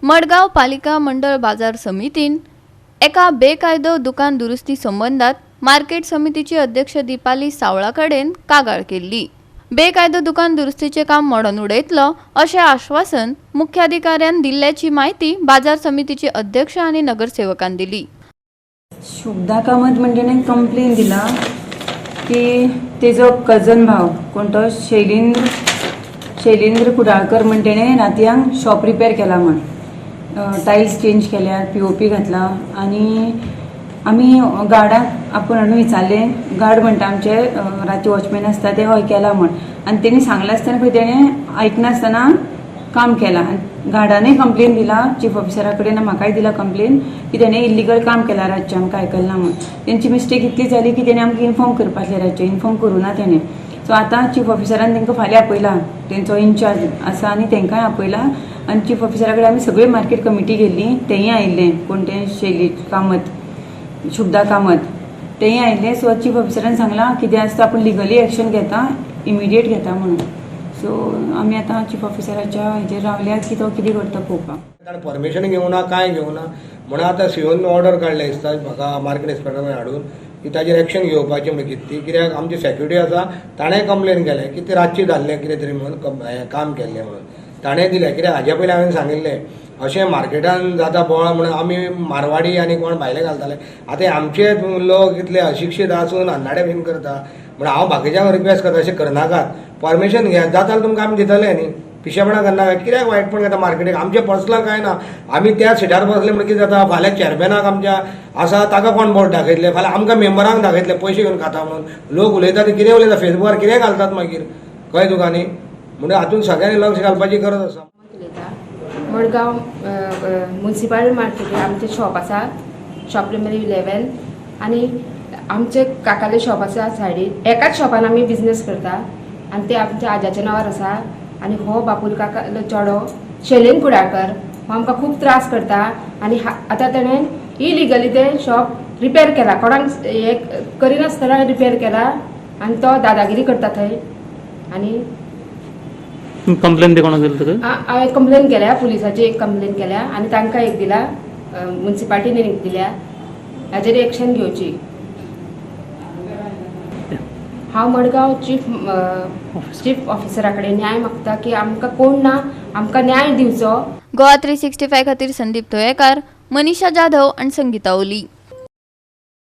मडगांव पालिका मंडळ बाजार समितीन एका बेकायदो दुकान दुरुस्ती संबंदात मार्केट समितीची अध्यक्ष दीपाली सावळा कडेन कागाळ केल्ली. बेकायदो दुकान दुरुस्तीचें काम मोडून उडयतलो अशें आश्वासन मुख्याधिकाऱ्यान दिल्ल्याची म्हायती बाजार समितीचे अध्यक्ष आनी नगरसेवकान दिली. शुभदा कामत म्हणजे तेणें कंप्लेन दिला की तेजो कजन भाव कोण तो शैलेंद्र, शैलेंद्र कुडाळकर म्हण, तेणें रातयांक शॉप रिपेर केला म्हण, टायल्स चेंज केल्या, पीओपी घातला. आनी आमी गार्डाक आपोवन हाडून विचारलें. गार्ड म्हणटा, आमचे राती वॉचमॅन आसता ते, हय केला म्हण. आनी तेणी सांगलें आसतना खंय तेणें आयकनासतना काम केलां. आनी गार्डानय कंप्लेन दिला चीफ ऑफिसरा कडेन, म्हाकाय दिला कंप्लेन की तेणें इल्लिगल काम केलां रातचें, आमकां आयकलें म्हूण. तेंची मिस्टेक इतली जाली की तेणें आमकां इन्फॉर्म करपा आसलें रातचें, इन्फॉर्म करूं ना तेणें. सो आतां चीफ ऑफिसरान तांकां फाल्यां आपयला. तेंचो इन्चार्ज आसा आनी तांकांय आपयला. आनी चीफ ऑफिसरा कडेन आमी सगळी मार्केट कमिटी गेल्ली, तेंय आयिल्लें. कोण तें, शैली कामत, शुभदा कामत, तेंय आयिल्लें. सो चीफ ऑफिसरान सांगलां, कितें आसता आपूण लिगली एक्शन घेता, इमिडिएट घेता म्हणून. सो आमी आतां चीफ ऑफिसराच्या हेजेर रावल्यात की तो कितें करता पळोवपाक. ताणें परमिशन घेवना, कांय घेवना म्हणून आतां सीओन ऑर्डर काडल्या दिसता म्हाका मार्केट इन्स्पेक्टरान हाडून की ताजेर एक्शन घेवपाची म्हणून. कितें ती, कित्याक आमची सेक्युरिटी आसा, ताणें कंप्लेन केलें की ते रातची घाल्लें कितें तरी म्हणून, हें काम केल्लें म्हणून ताणें दिलें. कित्याक हाजे पयलीं हांवें सांगिल्लें, अशें मार्केटान जाता बोवाळ म्हणून आमी मारवाडी आनी कोण भायले घालताले. आतां आमचे लोक इतले अशिक्षीत आसून अन्नाडे बीन करता म्हणून हांव बाकीच्यांक रिक्वेस्ट करता, अशें करनाकात. परमिशन घेयात, जाता जाल्यार तुमकां आमी दितले न्ही. पिशेपणां करनाका. कित्याक वायटपण घेता मार्केटीक? आमचें पर्सनल कांय ना. आमी त्या सिटार बसले म्हणून कितें जाता? फाल्यां चेअरमॅनाक आमच्या आसा ताका कोण बोट दाखयतले? फाल्यां आमकां मेंबरांक दाखयतले, पयशे घेवन खाता म्हणून. लोक उलयतात ते कितें उलयता, फेसबुकार कितें घालतात मागीर, कळ्ळें तुका न्ही? म्हणून हातून सगळ्यांनी लक्ष घालपाची गरज आसा. उलयता. मडगांव मुन्सिपल मार्केटीर आमचें शॉप आसा, शॉप नंबर 11. आनी आमचे काकाले शॉप आसा सायडीन. एकाच शॉपान आमी बिजनेस करता आनी ते आमच्या आज्याच्या नांवार आसा. आनी हो बापूल काका चेडो शैलेन कुडाळकर हो आमकां खूब त्रास करता. आनी आतां तेणें इलिगली तें शॉप रिपेर केला, कोणाक हें करिनासतना रिपेर केला आनी तो दादागिरी करता थंय आनी कंप्लेन बी कोणाक दिली तुका? हांवें कंप्लेन केल्या. पुलिसाची एक कंप्लेन केल्या आनी तांकां एक दिला, मुन्सिपाल्टीन एक दिल्या. हाजेर एक्शन घेवची. हांव मडगांव चीफ चीफ ऑफिसरा कडेन न्याय मागता की आमकां कोण ना, आमकां न्याय दिवचो. गोवा 365 खातीर संदीप थोयेकार, मनीषा जाधव आनी संगीता ओली.